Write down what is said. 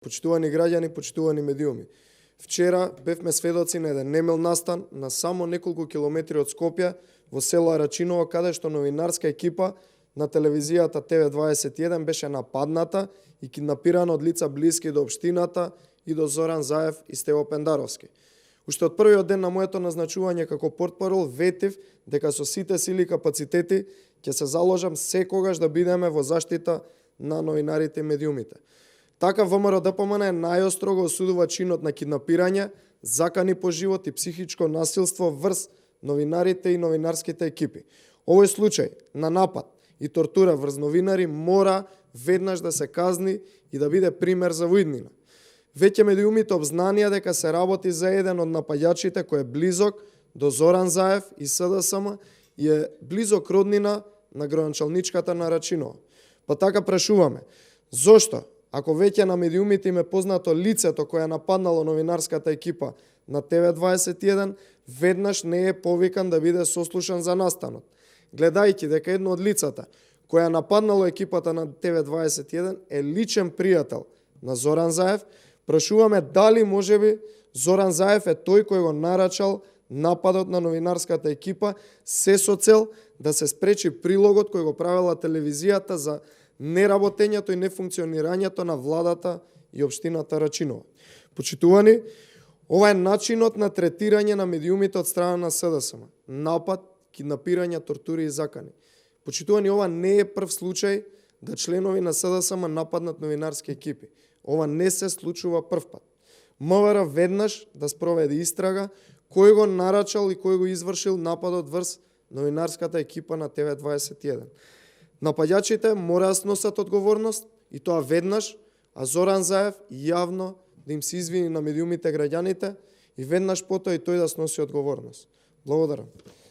Почитувани граѓани, почитувани медиуми. Вчера бевме сведоци на еден немил настан на само неколку километри од Скопје во село Арачиново, каде што новинарска екипа на телевизијата ТВ21 беше нападната и киднапирана од лица блиски до општината и до Зоран Заев и Стево Пендаровски. Уште од првиот ден на моето назначување како портпарол ветив дека со сите сили и капацитети ќе се заложам секогаш да бидеме во заштита на новинарите и медиумите. Така ВМРО ДПМН најострого осудува чинот на киднапирање, закани по живот и психичко насилство врз новинарите и новинарските екипи. Овој случај на напад и тортура врз новинари мора веднаш да се казни и да биде пример за воиднина. Веќе медиумите обзнанија дека се работи за еден од напаѓачите кој е близок до Зоран Заев и СДСМ и е близок роднина на градоначалничката на Рачиново. Па така прашуваме, зошто, ако веќе на медиумите им е познато лицето кој е нападнало новинарската екипа на ТВ21, веднаш не е повикан да биде сослушан за настанот? Гледајќи дека едно од лицата која е нападнало екипата на ТВ21 е личен пријател на Зоран Заев, прашуваме дали можеби Зоран Заев е тој кој го нарачал нападот на новинарската екипа се со цел да се спречи прилогот кој го правела телевизијата за неработењето и нефункционирањето на владата и општината Рачиново. Почитувани, ова е начинот на третирање на медиумите од страна на СДСМ. Напад, киднапирање, тортури и закани. Почитувани, ова не е прв случај да членови на СДСМ нападнат новинарски екипи. Ова не се случува прв пат. МВР веднаш да спроведе истрага кој го нарачал и кој го извршил нападот врз новинарската екипа на ТВ21. Напаѓачите мора да сносат одговорност и тоа веднаш, а Зоран Заев јавно да им се извини на медиумите граѓаните и веднаш потоа и тој да сноси одговорност. Благодарам.